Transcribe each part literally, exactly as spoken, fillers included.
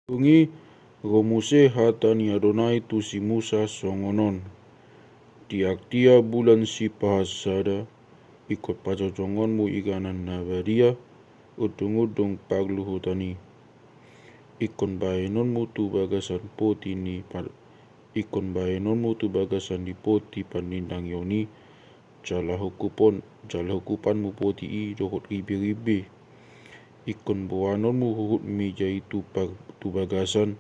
Dung i ro muse hata ni Adonai tu si Musa songon on: Di angka bulan sipahasada, ingkon pajonjongonmu inganan na badia, undungundung parluhutan i. Ingkon baenonmu tu bagasan poti ni par-, ingkon baenonmu tu bagasan ni poti panindangion i, jala hukupon, jala hukupanmu poti i dohot ribeiribe. Ingkon boanonmu huhut meja i tu par-, tu bagasan,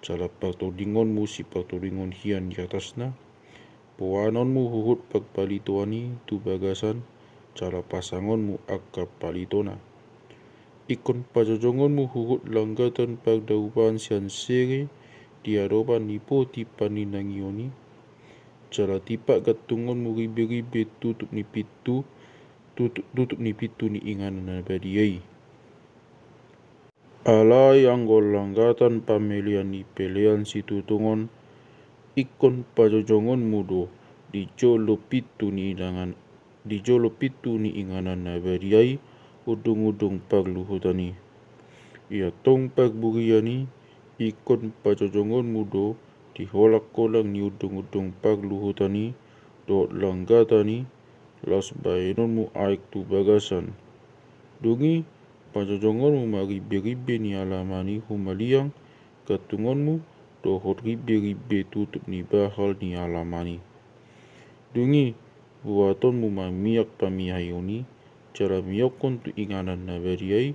jala partordingonmu sipartordingon hian di atasna. Boanonmu huhut parpalitoan i tu bagasan, jala pasangonmu angka palitona. Ingkon pajonjongonmu huhut langgatan pardaupaan sian sere di adopan ni poti panindangion i, jala tipak gantungonmu ribeiribe tutup ni pintu, tutup, tutup ni pintu ni inganan na badia i. Alai anggo langgatan pamelean ni pelean situtungon, ingkon pajonjongonmu do di jolo pintu ni inganan, di jolo pintu ni inganan na badia i, undungundung parluhutan i. Ia tong parburian i, ingkon pajonjongonmu do di holangholang ni undungundung parluhutan i dohot langgatan i, laos baenonmu aek tu bagasan. Dung i pajonjongonmu ma ribeiribe ni alaman i humaliang gantungonmu dohot ribeiribe tutup ni bahal ni alaman i. Dung i buatonmu ma miak pamihaeion i, jala miokkon tu inganan na badia i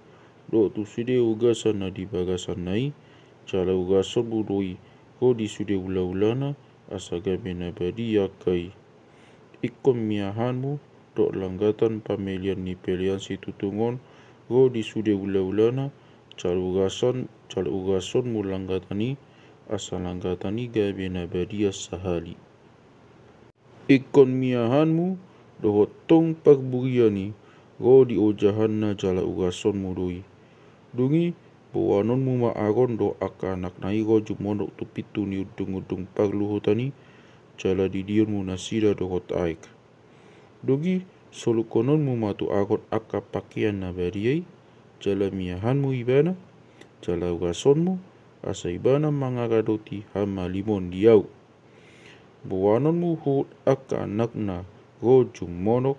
dohot tu sude ugasan na di bagasanna i, jala ugasonmu do i ro di sude ulaulana, asa gabe na badia angka i. Ingkon miahanmu dohot langgatan pamelean ni pelean situtungon ro di sude ulaulana, jala ugason, jala ugasonmu langgatan i, asa langgatan i gabe na badia sahali. Ingkon miahanmu dohot tong parburian i ro di ojahanna, jala ugasonmu do i. Dung i boanonmu ma Aron dohot angka anakna i ro jumonok tu pintu ni undungundung parluhutan i, jala didionmu nasida dohot aek. Dung i solukhononmu ma tu Aron angka pakean na badia i, jala miahanmu ibana, jala ugasonmu, asa ibana mangaradoti hamalimon di ahu. Boanonmu huhut angka anakna ro jumonok,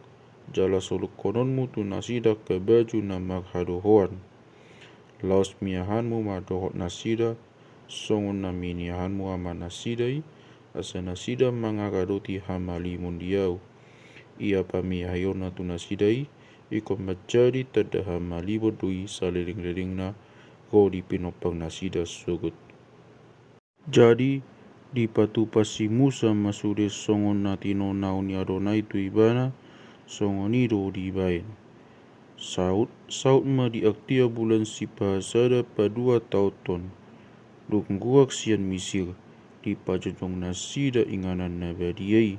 jala solukhononmu tu nasida angka baju na marhadohoan. Laos miahanmu ma dohot nasida songon na miniahanmu amanasida i, asa nasida mangaradoti hamalimon di ahu. Ia pamihaeionna tu nasida i ingkon manjadi tanda hamalimon do i salelenglelengna ro di pinomparnasida sogot. Jadi dipatupa si Musa ma sude songon na tinonaon ni Adonai tu ibana, songon i do dibaen. Saut, saut ma di angka bulan sipahasada paduahonton, dung ruar sian Misir, dipajongjong nasida inganan na badia i.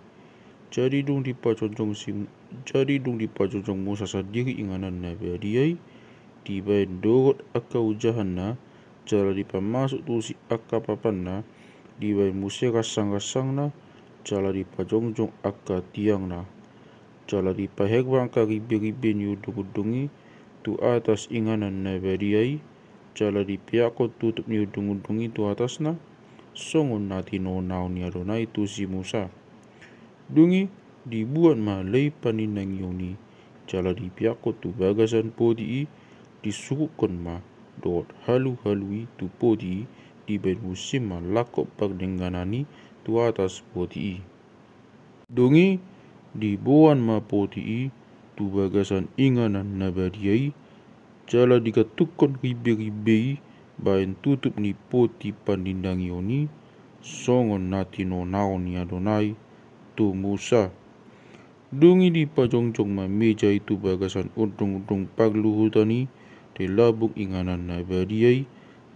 Jadi dung dipajongjong si, jadi dung dipajongjong Musa sandiri inganan na badia i, dibaen dohot angka ujahanna, jala dipamasuk tu si angka papanna, dibaen muse ransangransanganna, jala dipajongjong angka tiangna. Jala dipaherbang angka ribeiribe ni undungundung i tu atas inganan na badia i, jala dipeakkon tutup ni undungundung i tu atasna, songon na tinonaon ni Adonai tu si Musa. Dung i dibuat ma lei panindangion i, jala dipeakkon tu bagasan poti i, disurukkon ma dohot haluhalu i tu poti i, dibaen muse ma langkok pardengganan i tu atas poti i. Dung i diboan ma poti i tu bagasan inganan na badia i, jala digantungkon ribeiribe i baen tutup ni poti panindangion i, songon na tinonaon ni Adonai tu Musa. Dung i dipajongjong ma meja i tu bagasan undungundung parluhutan i di lambung inganan na badia i,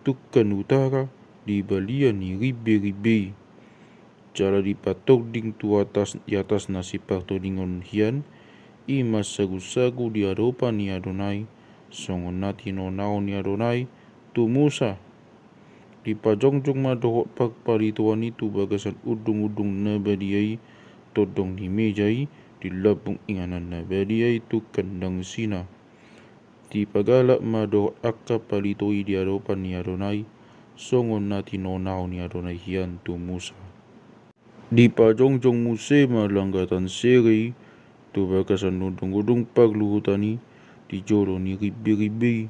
tungkan utara di balian ni ribeiribe i. Jala dipatording tu atas, di atasna sipartordingon hian, i ma sagusagu di adopan ni Adonai, songon na tinonaon ni Adonai tu Musa. Dipajongjong ma dohot parpalitoan i tu bagasan undungundung na badia i, tondong ni meja i, di lambung inganan na badia i tungkan dangsina. Dipagalak ma dohot angka palito i di adopan ni Adonai, songon na tinonaon ni Adonai hian tu Musa. Dipajongjong muse ma langgatan sere i tu bagasan undungundung parluhutan i di jolo ni ribeiribe i.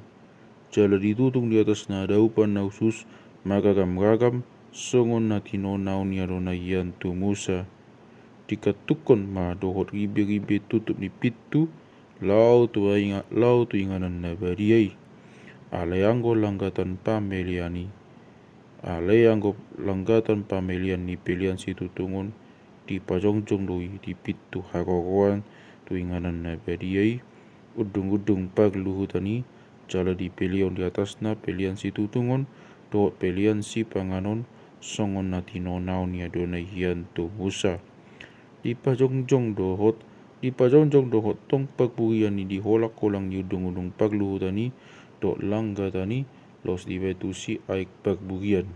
Jala ditutung di atas na daupan na hushus maragamragam songon na tinonaon ni Adonai hian tu Musa. Dikatukkon ma dohot ribeiribe tutup ni pintu laho tu inga-, laho tu inganan na badia i. Alai anggo langgatan pamelean i, alai anggo langgatan pamelean ni pelean situtungon, dipajongjong do i di pintu haroroan tu inganan na badia i. Undungundung parluhutan i, jala dipeleon di atasna pelean situtungon dohot pelean sipanganon, songon na tinonaon ni Adonai hian tu Musa. Dipajongjong dohot, dipajongjong dohot tong parburian i di holangholang ni undungundung parluhutan i dohot langgatan i, laos dibahen tusi aek parburian.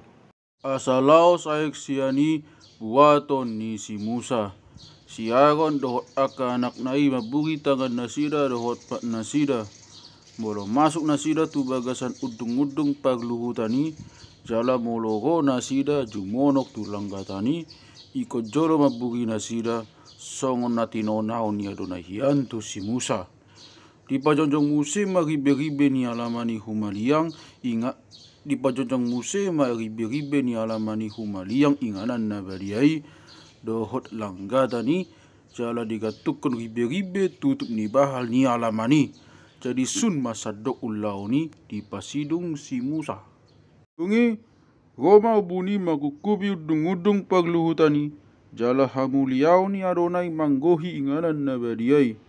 Asa laos aek sian i buaton ni si Musa. Si Aron dohot angka anakna i mamburi tangannasida dohot patnasida, molo masuk nasida tu bagasan undungundung parluhutan i, jala molo ro nasida jumonok tu langgatan i, ingkon jolo mamburi nasida, songon na tinonaon ni Adonai hian tu si Musa. Dipajongjong muse ma ribeiribe ni alaman i humaliang inga-, dipajongjong muse ma ribeiribe ni alaman i humaliang inganan na badia i dohot langgatan i, jala dikatukkon ribeiribe tutup ni bahal ni alaman i. Jadi sun ma sandok ulaon i dipasidung si Musa. Dung i, ro ma ombun i mangkungkupi undungundung parluhutan i, jala hamuliaon ni Adonai manggohi inganan na badia i.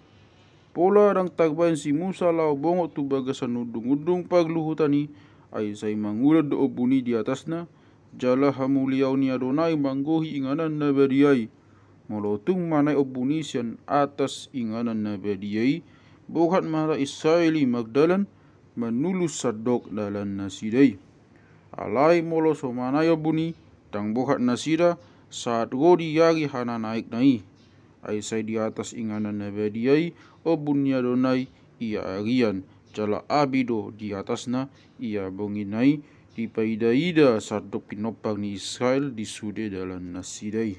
Pola ndang tarbahen si Musa laho bongot tu bagasan undungundung parluhutan i, ai sai mangulon do ombun i di atasna, jala hamuliaon ni Adonai manggohi inganan na badia i. Molo tung manaek ombun i sian atas inganan na badia i, borhat ma halak Israel i mardalan, manulus sandok dalannasida i. Alai molo so manaek ombun i, ndang borhat nasida sahat ro di ari hananaekna i. Ai sai di atas inganan na badia i ombun ni Adonai ia arian, jala api do di atasna ia bonginna i, dipaidaida sandok pinompar ni Israel di sude dalannasida i.